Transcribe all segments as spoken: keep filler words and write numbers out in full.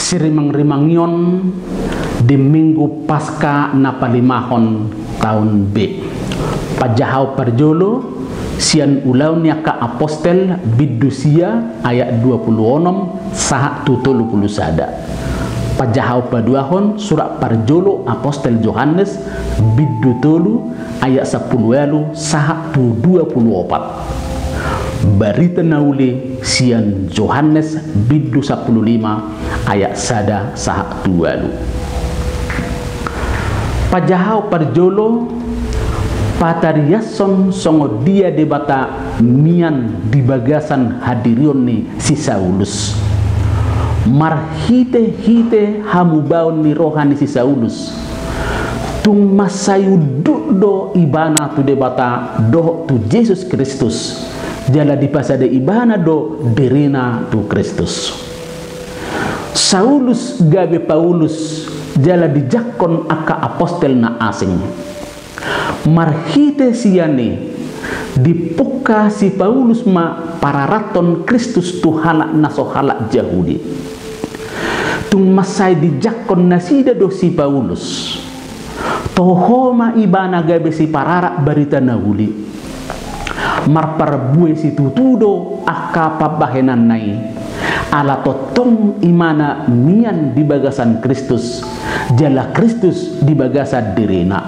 Sirimangrimangion di Minggu Paska na palimahon taon B. Pajahaon parjolo sian Ulaon ni Angka Apostel bindu sia ayat dua pulu onom sahat tu tolu pulu sada. Pajahaon paduahon surat parjolo Apostel Johannes bindu tolu ayat sampulu ualu sahat tu dua pulu opat. Barita na uli sian Johannes bindu sampulu lima ayat sada sahat tu ualu. Pajahaon parjolo, patariashon songon dia Debata mian di bagasan hadirion ni si Saulus. Marhitehite hamubaon ni roha ni si Saulus, tung mansai unduk do ibana tu Debata dohot tu Jesus Kristus, jala dipasada ibana do dirina tu Kristus. Saulus gabe Paulus, jala dijangkon angka apostel na asing. Marhite sian i, dipungka si Paulus ma pararathon Kristus tu halak na so halak Jahudi. Tung mansai dijangkon nasida do si Paulus. Toho ma ibana gabe sipararat barita na uli. Marparbue situtu do angka pambahenanna i, ala tongtong ibana mian di bagasan Kristus, jala Kristus di bagasan dirina.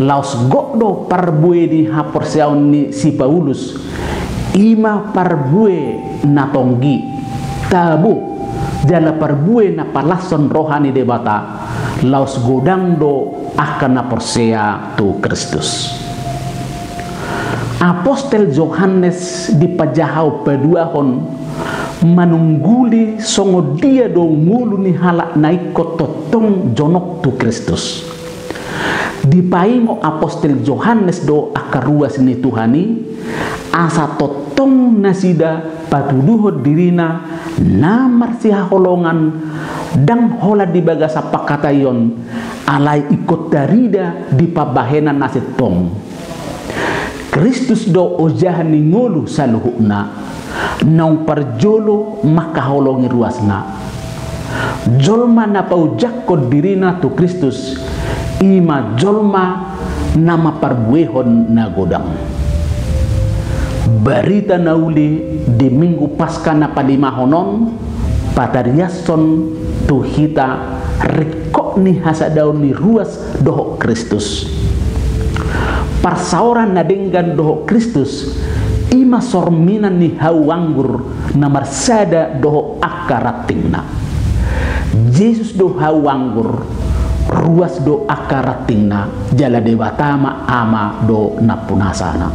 Laos gok do parbue ni haporseaon ni si Paulus, i ma parbue na tonggi, tabo, jala parbue na palashon roha ni Debata, laos godang do angka na porsea tu Kristus. Apostel Johannes di pajahaon paduahon manungguli songon dia do ngolu ni halak na ingkon tongtong jonok tu Kristus. Dipaingot Apostel Johannes do angka ruas ni Tuhan i, asa tongtong nasida patuduhon dirina na marsihaholongan, ndang holan di bagasan pangkataion, alai ingkon tarida di pambahenan na sintong. Kristus do ojahan ni ngolu saluhutna, naung parjolo mangkaholongi ruasna. Jolma na paujangkon dirina tu Kristus, i ma jolma na mamparbuehon na godang. Barita na uli di Minggu Paska na palimahon on, patariashon tu hita ringkot ni hasadaon ni ruas dohot Kristus. Parsaoran na denggan dohot Kristus, i ma sorminan ni hau anggur na marsada dohot angka rantingna. Jesus do hau anggur, ruas do angka rantingna, jala Debata ma Ama do nampunasana.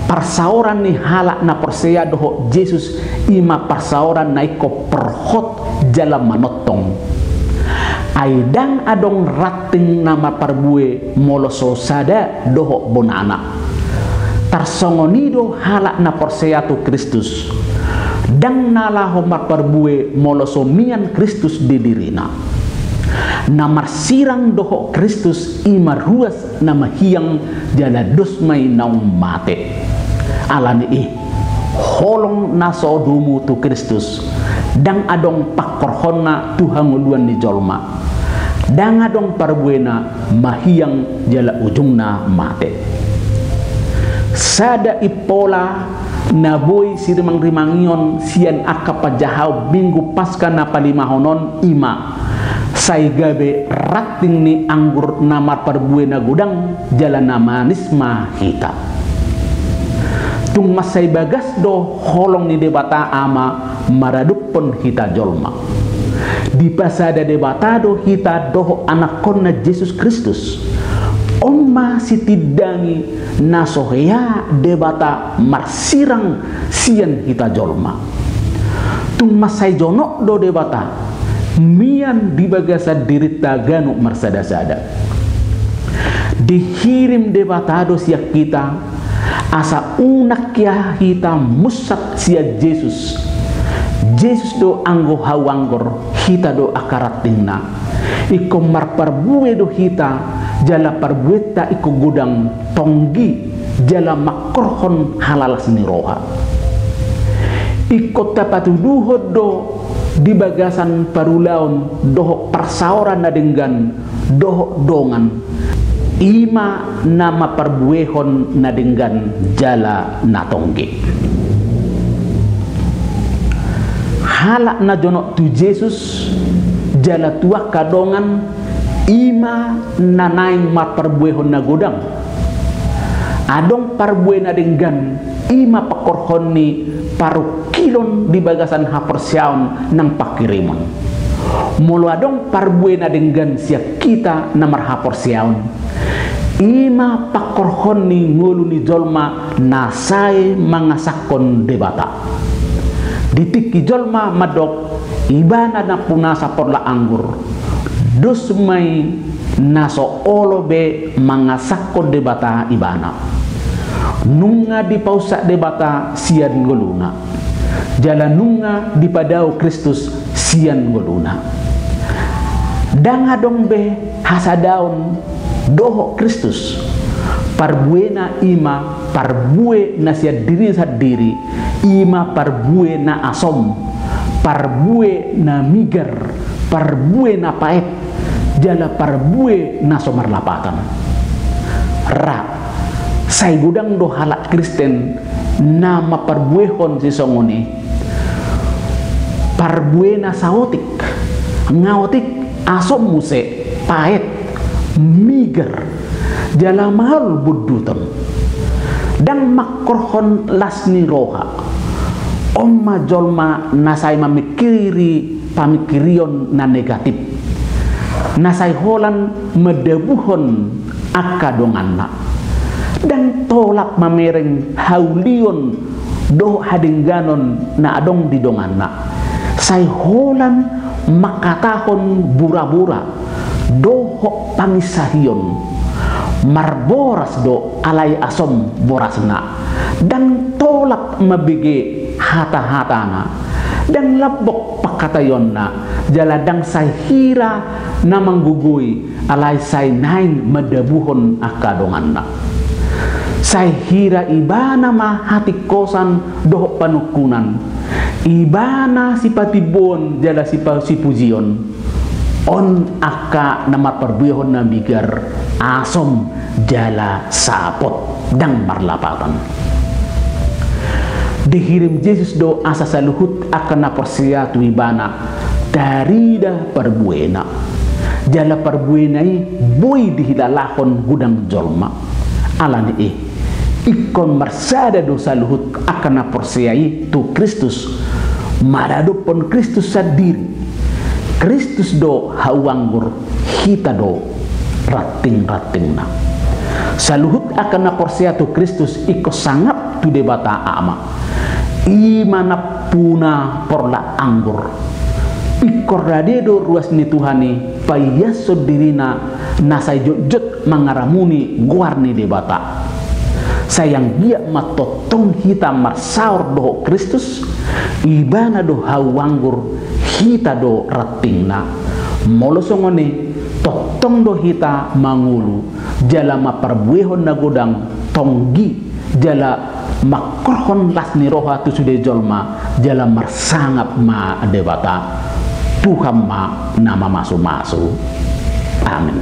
Parsaoran ni halak na porsea dohot Jesus, i ma parsaoran na ingkon porhot jala manongtong. Ai ndang adong ranting na marparbue molo so sada dohot bonana. Tarsongon i do halak na porsea tu Kristus. Ndang na laho marparbue molo so mian Kristus di dirina. Na marsirang dohot Kristus i ma ruas na mahiang, jala dos ma i naung mate. Alani i, holong na so domu tu Kristus, ndang adong pangkorhonna tu hangoluan ni jolma. Ndang adong parbuena, mahiang jala ujungna mate. Sada impola na boi sirimangrimangion sian angka pajahaon Minggu Paska na palimahon on i ma, sai gabe ranting ni anggur na marparbue na godang jala na manis ma hita. Tung mansai bagas do holong ni Debata Ama maradophon hita jolma. Dipasada Debata do hita dohot Anakkonna Jesus Kristus. On ma sitindangi na so hea Debata marsirang sian hita jolma. Tung mansai jonok do Debata mian di bagasan dirinta ganup marsadasada. Dihirim Debata do sian hita, asa unang hea hita munsat sian Jesus. Jesus do anggo hau anggur, hita do angka rantingna. Ingkon marparbue do hita, jala parbuenta ingkon godang, tonggi, jala mangkorhon halalas ni roha. Ingkon tapatuduhon do di bagasan parulaon dohot parsaoran na denggan dohot dongan, i ma na mamparbuehon na denggan jala na tonggi. Halak na jonok tu Jesus jala tu angka dongan, i ma na naeng mamparbuehon na godang. Adong parbue na denggan, i ma pangkorhon ni parungkilon di bagasan haporseaon nang pangkirimon. Molo adong parbue na denggan sian hita na marhaporseaon, i ma pangkorhon ni ngolu ni jolma na sai mangasahon Debata. Di tingki jolma mandok ibana nampuna saporlak anggur, dos ma i na so olo be mangasahon Debata ibana. Nunga dipaunsak Debata sian ngoluna, jala nunga dipadao Kristus sian ngoluna. Ndang adong be hasadaon dohot Kristus. Parbuena i ma parbue na sian dirina sandiri, i ma parbue na asom, parbue na migar, parbue na paet, jala parbue na so marlapatan. Ra, sai godang do halak Kristen na mamparbuehon sisongon i. Parbue na saotik, nga otik, asom muse, paet, migar, jala maol bonduton. Ndang mangkorhon las ni roha. On ma jolma na sai mamingkiri pamingkirion na negatif, na sai holan mandabuhon angka donganna. Ndang tolap mamereng haulion dohot hadengganon na adong di donganna. Sai holan mangkatahon burabura dohot panginsahion. Marboras do alai asom borasna. Ndang tolap mambege hata-hatana. Ndang lambok pangkataionna, jala ndang sai hira na manggogoi, alai sai naeng mandabuhon angka donganna. Sai hira ibana ma hatingkosan dohot panungkunan, ibana sipatimboon jala sipa-, sipujion. On angka na marparbuehon na migar, asom jala sapot, ndang marlapatan. Dihirim Jesus do asa saluhut angka na porsea tu ibana tarida parbuena. Jala parbuena i boi dihilalahon godang jolma. Alani i, ingkon marsada do saluhut angka na porsea i tu Kristus, maradophon Kristus sandiri. Kristus do hau anggur, hita do ranting-rantingna. Saluhut angka na porsea tu Kristus ingkon sangap tu Debata Ama. I ma nampuna porlak anggur. Ingkon rade do ruas ni Tuhan i paiashon dirina na sai jotjot mangaramuni goar ni Debata. Sai anggiat ma tongtong hita marsaor dohot Kristus, ibana do hau anggur, hita do rantingna. Molo songon i, tongtong do hita mangolu, jala mamparbuehon na godang, tonggi, jala mangkorhon las ni roha tu sude jolma, jala marsangap ma Debata. Tuhan ma na mamasu-masu. Amin.